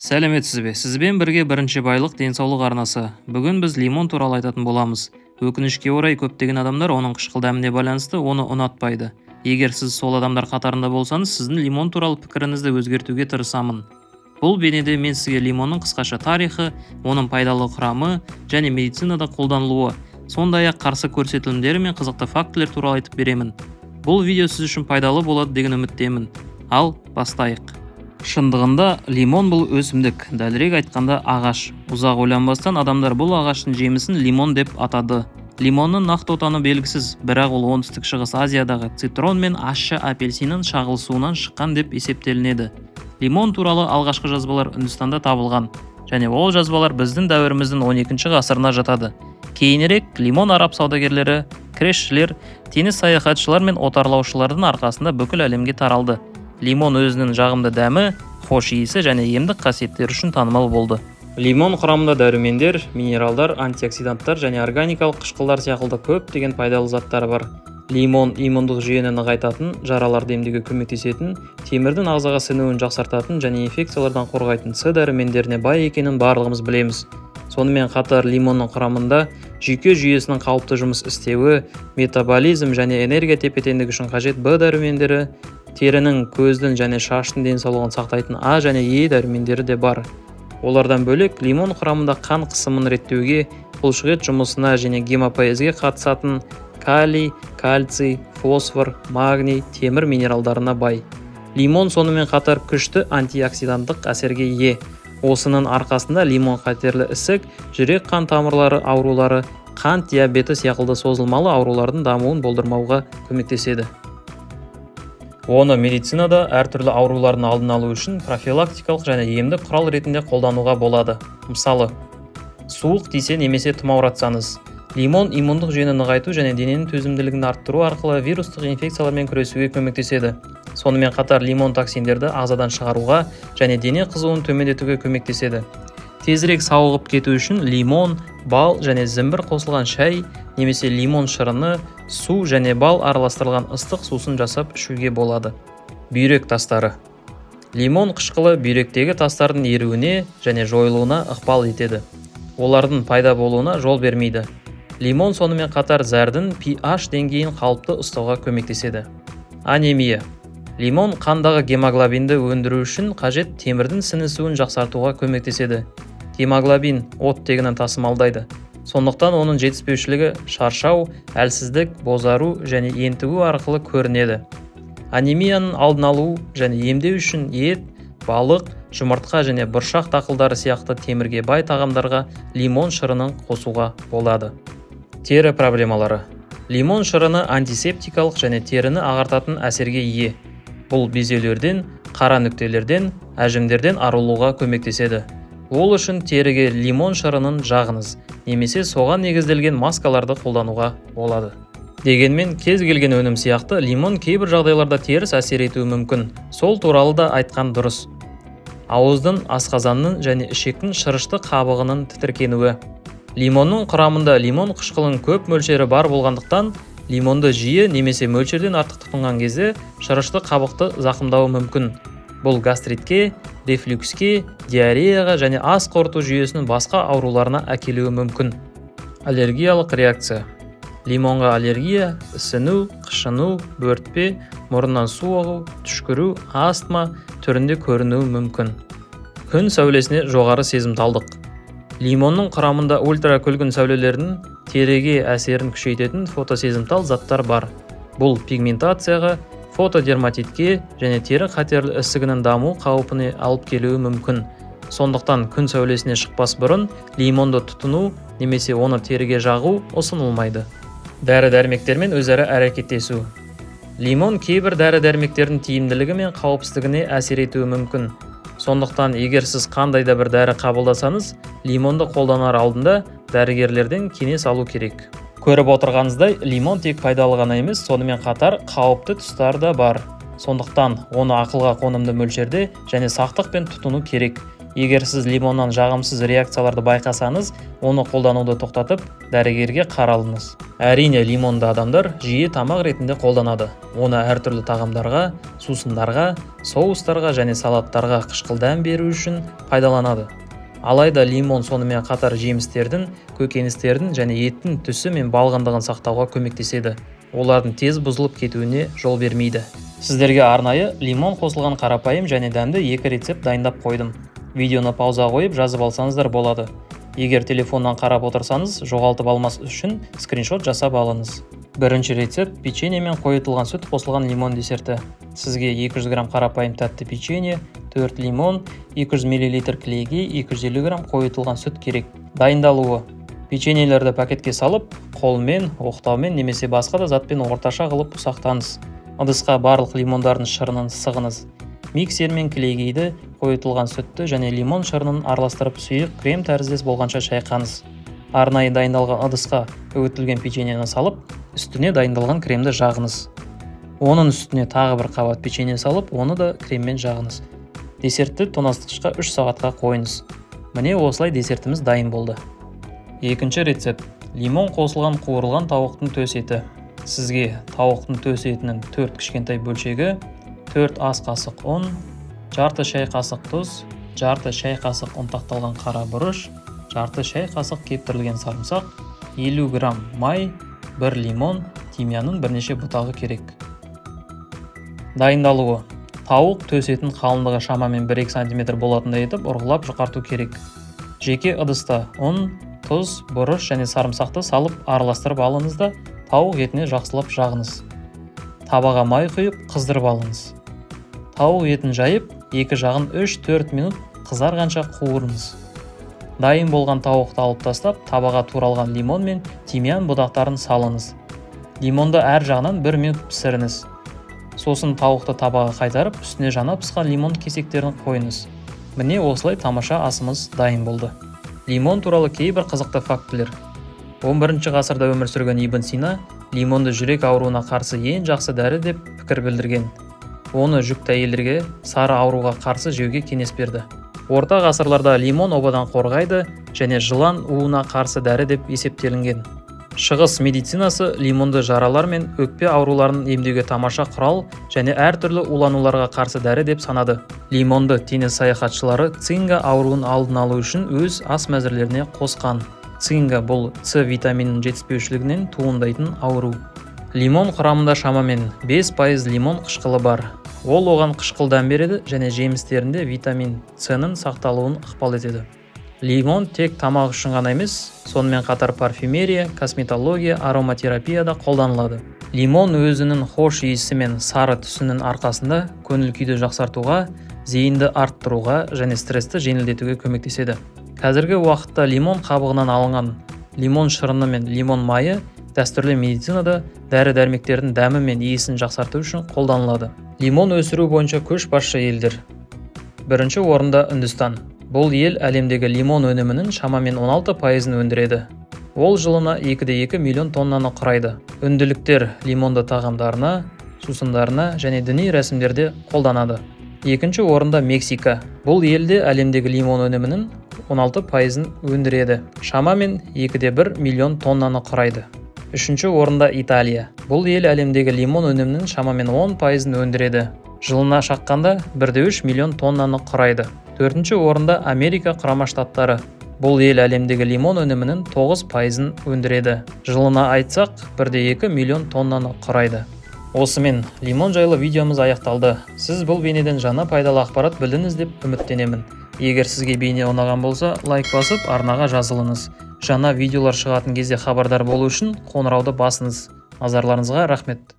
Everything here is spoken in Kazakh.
Сәлеметсіз бе! Сізбен бірге Бірінші байлық денсаулық арнасы. Бүгін біз лимон туралы айтатын боламыз. Өкінішке орай, көптеген адамдар оның қышқыл дәміне байланысты оны ұнатпайды. Егер сіз сол адамдар қатарында болсаңыз, сіздің лимон туралы пікіріңізді өзгертуге тырысамын. Бұл бейнеде мен сізге лимонның қысқаша тарихы, оның пайдалы құрамы және медицинада қолданылуы, сондай-ақ қарсы көрсетілімдері мен қызықты фактілер туралы айтып беремін. Бұл видео сіз үшін пайдалы болады деген үміттемін. Ал бастайық. Шындығында лимон бұл өсімдік, дәлірек айтқанда, ағаш. Ұзақ ойланбастан адамдар бұл ағаштың жемісін лимон деп атады. Лимонның нақты отаны белгісіз, бірақ ол Оңтүстік Шығыс Азиядағы цитрон мен ащы апельсиннің шағылысуынан шыққан деп есептелінеді. Лимон туралы алғашқы жазбалар Үндістанда табылған және ол жазбалар біздің дәуіріміздің 12 ғасырына жатады. Кейінірек лимон араб саудагерлері, кресшілер, теңіз саяхатшылар мен отарлаушылардың арқасында бүкіл әлемге таралды. Лимон өзінің жағымды дәмі, хош иісі және емдік қасиеттері үшін танымал болды. Лимон құрамында дәрумендер, минералдар, антиоксиданттар және органикалық қышқылдар сияқты көптеген пайдалы заттар бар. Лимон иммундық жүйені нығайтатын, жараларды емдеуге көмектесетін, темірдің ағзаға сіңуін жақсартатын және инфекциялардан қорғайтын С дәрумендеріне бай екенін барлығымыз білеміз. Сонымен қатар лимонның құрамында жүйке жүйесінің қалыпты жұмыс істеуі, метаболизм және энергия тепе-теңдігі үшін қажет Б дәрумендері, терінің, көздің және шаштың денсаулығын сақтайтын А және Е дәрумендері де бар. Олардан бөлек, лимон құрамында қан қысымын реттеуге, бұлшықет жұмысына және гемопоэзге қатысатын калий, кальций, фосфор, магний, темір минералдарына бай. Лимон сонымен қатар күшті антиоксиданттық әсерге ие. Осының арқасында лимон қатерлі ісік, жүрек қан тамырлары аурулары, қант диабеті сияқты созылмалы аурулардың дамуын болдырмауға көмектеседі. Оны медицинада әртүрлі аурулардың алдын алу үшін профилактикалық және емдік құрал ретінде қолдануға болады. Мысалы, суық тисе немесе тұмауратсаңыз, лимон иммундық жүйені нығайту және дененің төзімділігін арттыру арқылы вирустық инфекциялармен күресуге көмектеседі. Сонымен қатар лимон токсиндерді ағзадан шығаруға және дене қызуын төмендетуге көмектеседі. Тезірек сауығып кету үшін лимон, бал және зімбір қосылған шай немесе лимон шырыны, су және бал араластырылған ыстық сусын жасап ішуге болады. Бүйрек тастары. Лимон қышқылы бүйректегі тастардың еруіне және жойылуына ықпал етеді, олардың пайда болуына жол бермейді. Лимон сонымен қатар зәрдің pH деңгейін қалыпты ұстауға көмектеседі. Анемия. Лимон қандағы гемоглобинді өндіру үшін қажет темірдің сіңісуін жақсартуға көмектеседі. Гемоглобин оттегіні тасымалдайды, сондықтан оның жетіспеушілігі шаршау, әлсіздік, бозару және ентігу арқылы көрінеді. Анемияның алдын алу және емдеу үшін ет, балық, жұмыртқа және бұршақ дақылдары сияқты темірге бай тағамдарға лимон шырынын қосуға болады. Тері проблемалары. Лимон шырыны антисептикалық және теріні ағартатын әсерге ие. Бұл безеулерден, қара нүктелерден, әжімдерден арылуға көмектеседі. Ол үшін теріге лимон шырынын жағыңыз немесе соған негізделген маскаларды қолдануға болады. Дегенмен кез келген өнім сияқты лимон кейбір жағдайларда теріс әсер етуі мүмкін. Сол туралы да айтқан дұрыс. Ауыздың, асқазанның және ішектің шырышты қабығының тітіркенуі. Лимонның құрамында лимон қышқылының көп мөлшері бар болғандықтан, лимонды жиі немесе мөлшерден артық тұтынған кезде шырышты қабықты зақымдауы мүмкін. Бұл гастритке, рефлюкске, диареяға және ас қорыту жүйесінің басқа ауруларына әкелуі мүмкін. Аллергиялық реакция. Лимонға аллергия ісіну, қышыну, бөртпе, мұрыннан су ағу, түшкіру, астма түрінде көрінуі мүмкін. Күн сәулесіне жоғары сезімталдық. Лимонның құрамында ультракүлгін сәулелердің теріге әсерін күшейтетін фотосезімтал заттар бар. Бұл пигментацияға, фотодерматитке және тері қатерлі ісігінің даму қаупіне алып келуі мүмкін. Сондықтан күн сәулесіне шықпас бұрын лимонды тұтыну немесе оны теріге жағу ұсынылмайды. Дәрі-дәрмектермен өзара әрекеттесу. Лимон кейбір дәрі-дәрмектердің тиімділігі мен қауіпсіздігіне әсер етуі мүмкін. Сондықтан егер сіз қандай да бір дәрі қабылдасаңыз, лимонды қолданар алдында дәрігерлерден кеңес алу керек. Көріп отырғаныңыздай, лимон тек пайдалы ғана емес, сонымен қатар қауіпті тұстары да бар. Сондықтан оны ақылға қонымды мөлшерде және сақтықпен тұтыну керек. Егер сіз лимоннан жағымсыз реакцияларды байқасаңыз, оны қолдануды тоқтатып, дәрігерге қаралыңыз. Әрине, лимонды адамдар жиі тамақ ретінде қолданады. Оны әртүрлі тағамдарға, сусындарға, соустарға және салаттарға қышқыл дәм беру үшін пайдаланады. Алайда лимон сонымен қатар жемістердің, көкөністердің және еттің түсі мен балғындығын сақтауға көмектеседі. Олардың тез бұзылып кетуіне жол бермейді. Сіздерге арнайы лимон қосылған қарапайым және дәмді екі рецепт дайындап қойдым. Видеоны пауза қойып жазып алсаңыздар болады. Егер телефоннан қарап отырсаңыз, жоғалтып алмас үшін скриншот жасап алыңыз. Бірінші рецепт – печенье мен қойытылған сүт қосылған лимон десерті. Сізге 200 грамм қарапайым тәтті печенье, 4 лимон, 200 мл кілегей, 250 грамм қойытылған сүт керек. Дайындалуы: печеньелерді пакетке салып, қолмен, оқтаумен немесе басқа да затпен орташа қылып ұсақтаңыз. Ыдысқа барлық лимондардың шырынын сығыңыз. Миксермен кілегейді, қойытылған сүтті және лимон шырынын араластырып, сұйық крем тәріздес болғанша шайқаңыз. Арнайы дайындалған ыдысқа үгітілген печеньені салып, үстіне дайындалған кремді жағыңыз. Оның үстіне тағы бір қабат печенье салып, оны да креммен жағыңыз. Десертті тоңазытқышқа 3 сағатқа қойыңыз. Міне, осылай десертіміз дайын болды. Екінші рецепт – лимон қосылған қуырылған тауықтың төс еті. Сізге тауықтың төс етінің 4 кішкентай бөлшегі, 4 ас қасық ұн, жарты шай қасық тұз, жарты шай қасық ұнтақталған қара бұрыш, жарты шай қасық кептірілген сарымсақ, 50 грамм май, бір лимон, тимьянның бірнеше бұтағы керек. Дайындалуы: тауық төс етін қалыңдығы шамамен 1-2 см болатындай етіп ұрғылап жұқарту керек. Жеке ыдыста ұн, тұз, бұрыш және сарымсақты салып араластырып алыңыз да, тауық етіне жақсылап жағыңыз. Табаға май құйып, қыздырып алыңыз. Тауық етін жайып, екі жағын 3-4 минут қызарғанша қуырыңыз. Дайын болған тауықты алып тастап, табаға туралған лимон мен тимьян бұтақтарын салыңыз. Лимонды әр жағынан 1 минут пісіріңіз. Сосын тауықты табаға қайтарып, үстіне жаңа пысқан лимон кесектерін қойыңыз. Міне, осылай тамаша асымыз дайын болды. Лимон туралы кейбір қызықты фактілер. 11 ғасырда өмір сүрген Ибн Сина лимонды жүрек ауруына қарсы ең жақсы дәрі деп пікір білдірген. Оны жүкті әйелдерге сары ауруға қарсы жеуге кеңес берді. Орта ғасырларда лимон обадан қорғайды және жылан уына қарсы дәрі деп есептелінген. Шығыс медицинасы лимонды жаралар мен өкпе ауруларын емдеуге тамаша құрал және әртүрлі улануларға қарсы дәрі деп санады. Лимонды теңіз саяхатшылары цинга ауруын алдын алу үшін өз ас мәзірлеріне қосқан. Цинга – бұл С витаминінің жетіспеушілігінен туындайтын ауру. Лимон құрамында шамамен 5% лимон қышқылы бар. Ол оған қышқыл дәм береді және жемістерінде витамин С-ның сақталуын ықпал етеді. Лимон тек тамақ үшін ғана емес, сонымен қатар парфюмерия, косметология, ароматерапияда қолданылады. Лимон өзінің хош иісі мен сары түсінің арқасында көңіл күйді жақсартуға, зейінді арттыруға және стрессті жеңілдетуге көмектеседі. Қазіргі уақытта лимон қабығынан алынған лимон шырыны мен лимон майы дәстүрлі медицинада дәрі-дәрмектердің дәмі мен иісін жақсарту үшін қолданылады. Лимон өсіру бойынша көшбасшы елдер. Бірінші орында Үндістан. Бұл ел әлемдегі лимон өнімінің шамамен 16%-ын өндіреді. Ол жылына 2,2 миллион тоннаны құрайды. Үнділіктер лимонды тағамдарына, сусындарына және діни рәсімдерде қолданады. Екінші орында Мексика. Бұл елде әлемдегі лимон өнімінің 16%-ын өндіреді. Шамамен 2,1 миллион тоннаны құрайды. Үшінші орында Италия. Бұл ел әлемдегі лимон өнімінің шамамен 10%-ын өндіреді. Жылына шаққанда 1,3 миллион тоннаны құрайды. Төртінші орында Америка Құрама Штаттары. Бұл ел әлемдегі лимон өнімінің 9%-ын өндіреді. Жылына айтсақ, 1,2 миллион тоннаны құрайды. Осымен лимон жайлы видеомыз аяқталды. Сіз бұл бейнеден жаңа пайдалы ақпарат білдіңіз деп үміттенемін. Егер сізге бейне ұнаған болса, лайк басып, арнаға жазылыңыз. Жаңа видеолар шығатын кезде хабардар болу үшін қоңырауды басыңыз. Назарларыңызға рахмет.